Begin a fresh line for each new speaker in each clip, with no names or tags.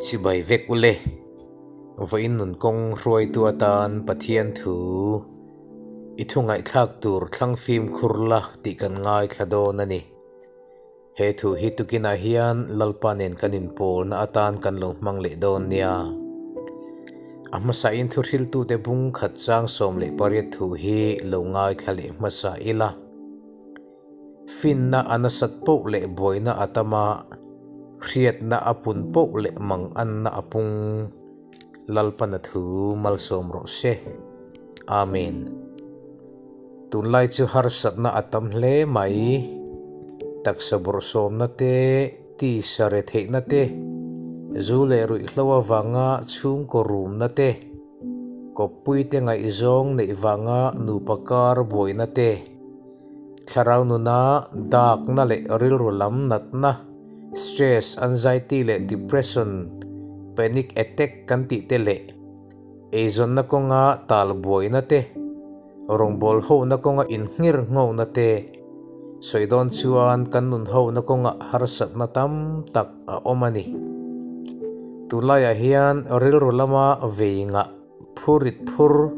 Chibai vek ule. Vawiin nun kawng hruaitu atan Pathian thu i thu ngaihthlak tur thlang fimkhur la tih kan ngaithla dawn a ni. He thu hi tukinah hian Lalpa nen kan inpawlna atan kan lo hmang leh dawn nia. A hmasain thuhriltute bung khat chang 18 thu hi lo ngaithla leh hmasa ila. Finna a nasat poh leh buaina a tam a, hriatna a pun poh leh manganna a pung. Lalpana thu malsawm rawh se. Amen. Tunlai chu harsatna a tam hle mai. Taksa bawrhsawmna te, tisa retheihna te, zu leh ruihhlo avanga chhungkaw rumna te, kawppuite ngaihzawng neih vanga nupa kar buaina te, Thlarau nuna dakna leh rilru lam natna, stress, anxiety leh depression, panic attack kan tih te leh eizawnna kawnga tal buaina te, rawngbâwl hona kawnga inngir nghona te sawi dawn chuan kan nun hona kawnga harsatna tam tak a awm a ni. Tunlaiah hian rilru lama vei ngah Phurit phur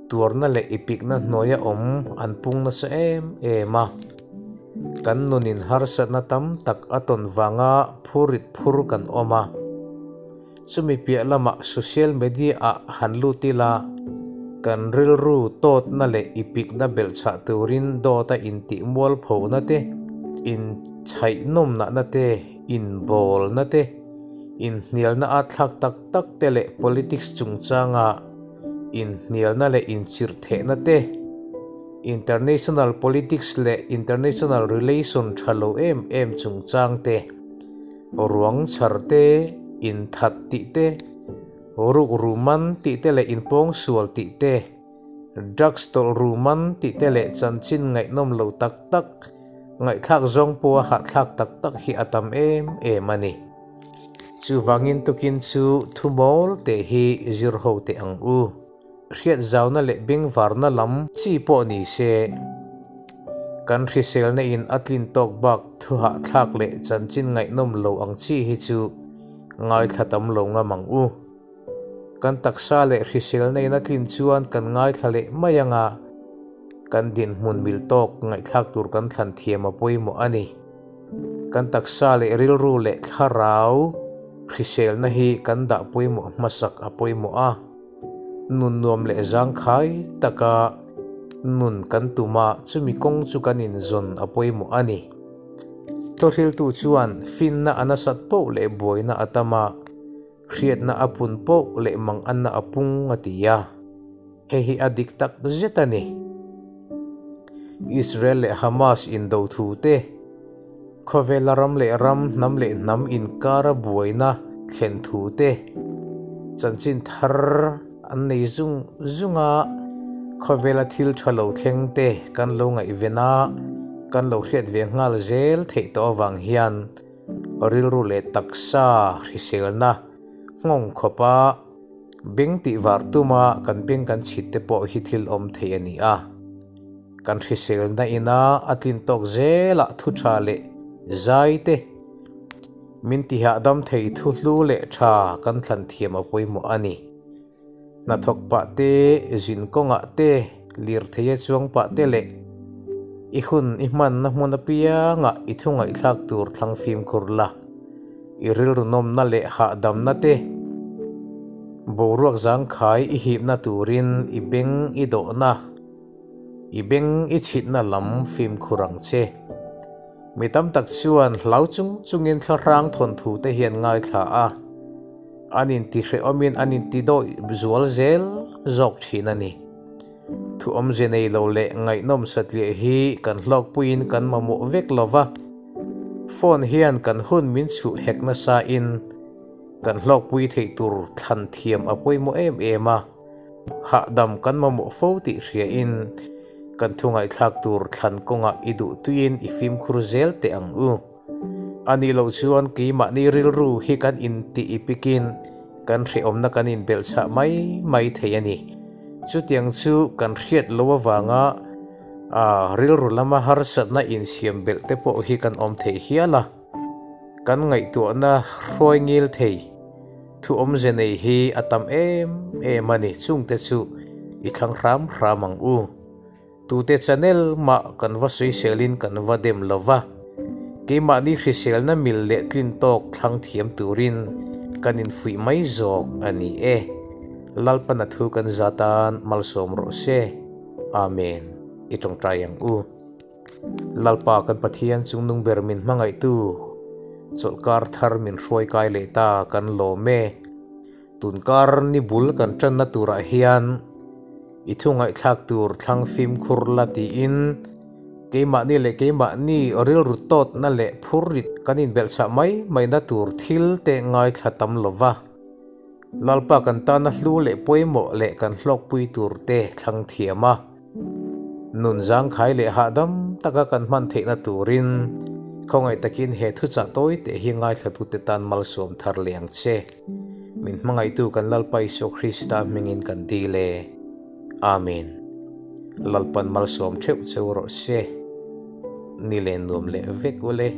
tuarna leh ipikna hnuaia awm an pung nasa em em a. Kan nunin harsatna tam tak a tawn vanga phurit phur kan awm a. Chumi piah lamah social media ah han lut ila, kan rilru tawtna leh ipikna belhchhah turin dawta intih mualphona te, inchhaihnawmnahna te, inbawlna te, inhnialna a thlak tak tak te leh politics chungchanga inhnialna leh inchirhthehna te, international politics leh international relation tha lo em em chungchang te, ruang chhar te, inthat tih te, rukru man tih te leh inpawngsual tih te, drugs tawlh ru man tih te leh chanchin ngaihnawm lo tak tak, ngaihthlak zawng pawha hahthlak tak tak hi a tam em em a ni. Chuvangin tukin chu thu mawl teh hi zir ho teh ang u. Hriat zauna leh bengvarna lam chi pawh ni se, kan hriselna in a tlin tawk bak thu hahthlak leh chanchin ngaihnawm lo ang chi hi chu ngaithla tam lo ngam ang u. Kan taksa leh hriselna in a tlin chuan kan ngaithla leh mai ang a, kan dinhmun mil tawk ngaihthlak tur kan thlan thiam a pawimawh a ni. Kan taksa leh rilru leh thlarau hriselna hi kan dah pawimawh hmasak a pawimawh a, nun nuam leh zangkhai taka nun kan tum a, chumi kawng chu kan inzawn a pawimawh a ni. Thawhriltu chuan finna a nasat poh leh buaina a tam a, Hriatna a pun poh leh manganna a pung a ti a, hei hi a dik tak zet a ni. Israel leh Hamas indo thu te, khawvela ram leh ram, hnam leh hnam inkara buaina thlen thu te, chanchin thar an nei zung zung a, khawvela thil tha lo thleng te kan lo ngaihven a, kan lo hriat ve nghal zel theih tawh avang hian, Rilru leh taksa hriselna nghawng khawpa beng tih var tuma kan beng kan chhit te pawh hi thil awm thei a ni a. Kan hriselna ina a tlin tawk zelah thu tha leh zai te min tihahdam thei thu hlu leh tha kan thlan thiam a pawimawh a ni. Hnathawk pah te, zin kawngah te, lirtheia chuang pah te leh i hun i hmanna hmun apiangah i thu ngaihthlak tur thlang fimkhur la. I rilru nawmna leh hahdamna te, boruak zangkhai i hipna turin i beng i dawhna, i beng i chhitna lam fimkhur ang che. Mi tam tak chuan hlau chung chungin thlahrang thawnthu te hian ngaithla a. An intihrehawmin an intidawih zual zel zawk thin a ni. Thu awmze nei lo leh ngaihnawm satliah hi kan hlawkpuiin kan mamawh vek lo va, phone hian kan hun min chhuh hek nasain kan hlawkpui theih tur thlan thiam a pawimawh em em a, hahdam kan mamawh fo tih hriain kan thu ngaihthlak tur thlan kawngah i duhtuiin i fimkhur zel teh ang u. A nih loh chuan keimahni rilru hi kan intih ipikin kan hrehawmna kan inbelhchhah mai mai thei a ni. Chutiang chu kan hriat loh avanga rilru lama harsatna insiam belh te pawh hi kan awm thei hial a. Kan ngaihtuahna hruai ngil thei. Thu awmze nei hi a tam em em a ni, chungte chu i thlang hram hram ang u. Tute channel mah kan va sawiselin kan va dem lo va, keimahni hriselna mil leh tlin tawk thlang thiam turin kan infuih mai zawk a ni e. Lalpana thu kan zatan malsawm rawh se. Amen. I tawngtai ang u. Lalpa kan Pathian chungnung ber min hmangaihtu, chawlhkar thar min hruai kai leh ta kan lawm e. Tunkar ni bul kan tanna turah hian i thu ngaihthlak tur thlang fimkhur la tiin keimahni leh keimahni rilru tawtna leh phurrit kan inbelhchah mai maina tur thil te ngaithla tam lova. Lalpa kan tana hlu leh pawimawh leh kan hlawkpui tur te thlang thiam a. Nun zangkhai leh hahdam taka kan hman theihna turin khawngaih takin he thuchah tawi teh hi ngaithlatute tan malsawm thar leh ang che. Min hmangaihtu kan Lalpa Isua Krista hmingin kan dil e. Amen. Lalpan malsawm theuh cheu rawh se. Ni len nuam leh vek ule.